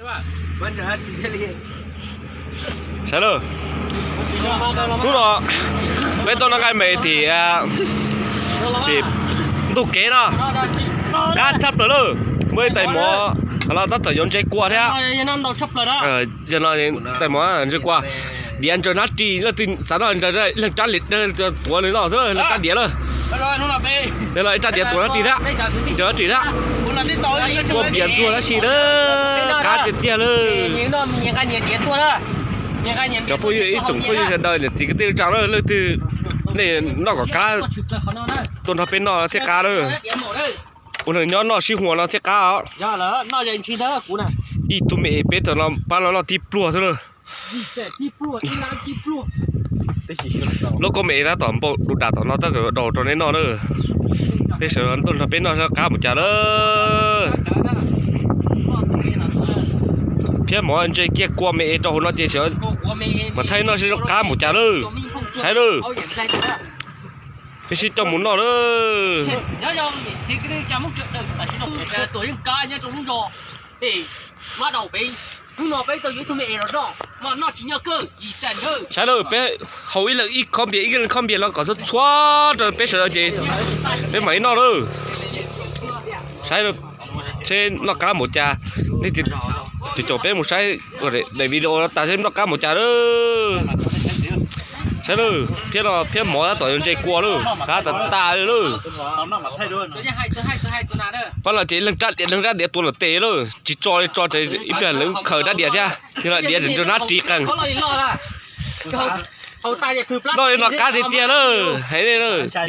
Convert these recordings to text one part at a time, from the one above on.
Saib lawm, hnub no peb tuaj noj nqaij me tim, tim ntug kev no, qab tshaj plaws lawm. Muaj ib tais mov qhov no tab tom yuav ntse kua thiab. Yog no tais mov ntse kua, diav ntsaws hnab ris, leej twg xav noj ntsaws leej rab diav tuav nws noj xwb, leej rab diav lawm. Ib rab diav tuav hnab ris thiab, ntsaws hnab ris thiab. Kua piam ntxuag tab sis na, qab tiag tiag lawm. Cov phooj ywg, ib tsoom phooj ywg sawv daws niam txiv kwv tij neej tsa na, leej twg nej noj kom qab tuaj nrog peb noj thiaj qab lawm. Ua neeg nyob noj sib huas no thiaj qab os. Ib tug me es peb tau pab no noj tib pluag xwb lawm. Lub koob me es tab tom npau du dam tom no tab tom rau rau neb noj na. Peb sawv daws tuaj nrog peb noj seb qab mus cas lawm. Phiab mov ntse kiag kua me es rau hauv no ces sawv mas thaij noj seb qab mus cas lawm. Saib lawm. Peb sib coj mus noj lawm. Saib lawm, peb haus ib leeg ib khob npias, ib leeg khob npias los kom txhua txhua rau peb sawv daws ces peb mam li noj lawm. Saib seb noj qab mus cas. Nej tiv caum peb mus saib daim video no tas seb noj qab mus cas lawm. Saib lawm, phiab no phiab mov tab tom yuav ntse kua lawm, qab tas tas lawm. Pab no ces leej rab diav, leej rab diav tuav lawm tes lawm, tsis tso li tso ces ib pliag lawv khaws rab diav thiab, yog no diav tseem nrog hnab ris qees. Noj li no qab tiag tiag lawm, hais nej,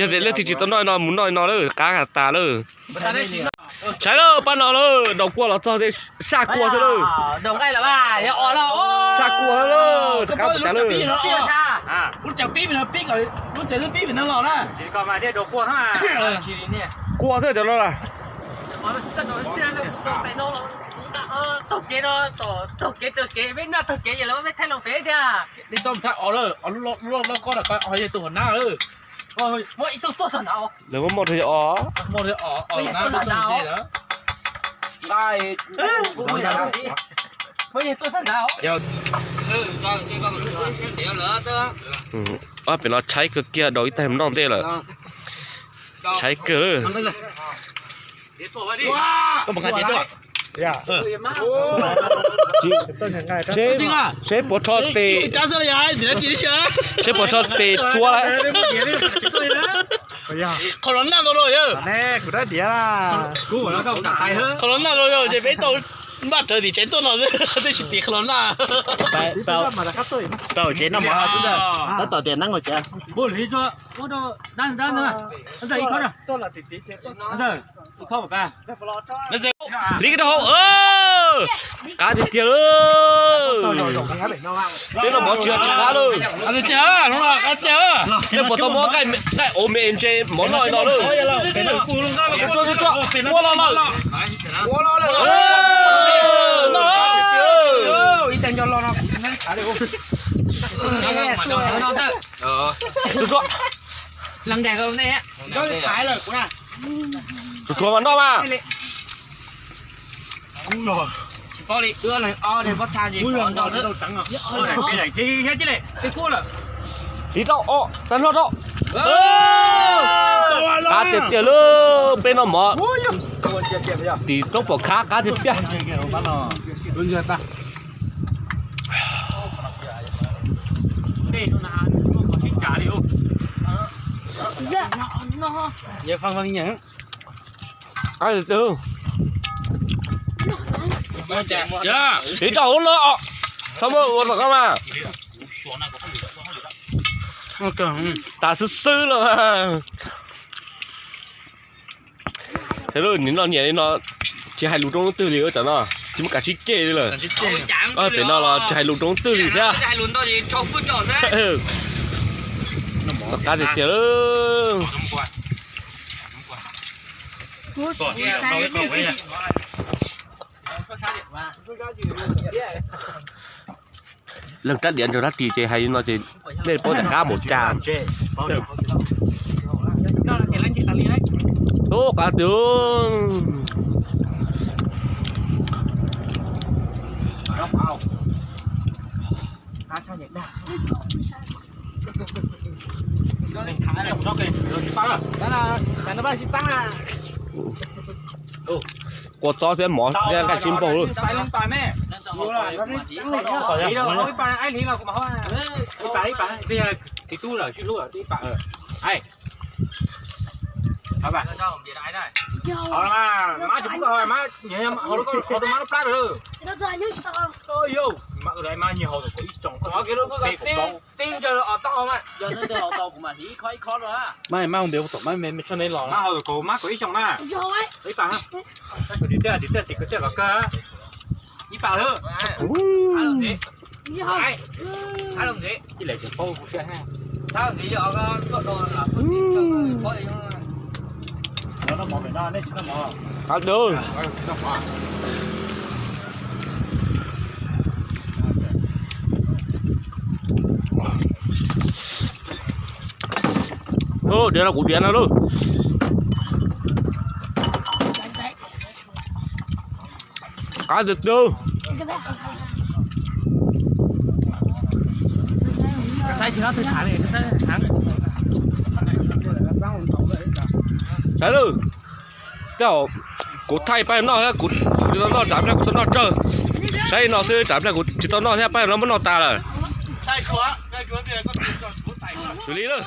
yog tias leej twg tsis tau noj no mus noj li no lawm, qab tas lawm. Saib lawm, pab no lawm, daus kua los txog saj kua xwb lawm. Saj kua xwb lawm, qab mus cas lawm. Kua xwb cov no. Lawv muab moj rau os. Pem no tshaib kawg kiag, daus ib taig mus noj ntej lawm. Tshaib kawg. Seb puas rho tes, seb puas rho tes tsuab lawm. Qhov los nag los yog, qhov los nag los yog ces peb tau npaj rawv tim tsev tuaj no xwb, twb tsis tim qhov los nag. Tau tsev noj mov tab tom tias nab ua cas. Hliv rau hauv. Qab tiag tiag lawm. Peb noj mov tsis tsis qab lawm. Nej puas tau muab nqaij auv me ntse mov noj no lawm. Ua los lawm. Tsuag tsuag. Tsuag tsuag mas noj mas. Hliv rau os, tag nrho rau. Qab tiag tiag lawm, peb noj mov tim roob pom khab qab tiag tiag. Hliv rau hauv no, txhob muab ua tom qab mas. Tas xwb xwb los. Nim no niam li no tsis hais lus rau leej twg li, tam no tsis muaj kav tsib ceg li lawm. Pem no los tsis hais lus rau leej twg li thiab. Qab tiag tiag. Leej rab diav ntsaws rab ris ces hais li no ces nej paub tias qab mus cas. Ub, qab tiag. Kua txob thiab mov thiab nqaij sib npaug lawm. Ib pam. Ib pam. Qab dub. Ub, diav no kuv diav no lauj. Qab tiag tiag. Saib lawm, tej zaum kuv thaij pab noj thiab, kuv tsis tau noj tsam pliag kuv tau noj tsawg. Saib li no xwb tsam pliag kuv tsis tau noj thiab, pab no muab noj tas lawm. Xws li lawm.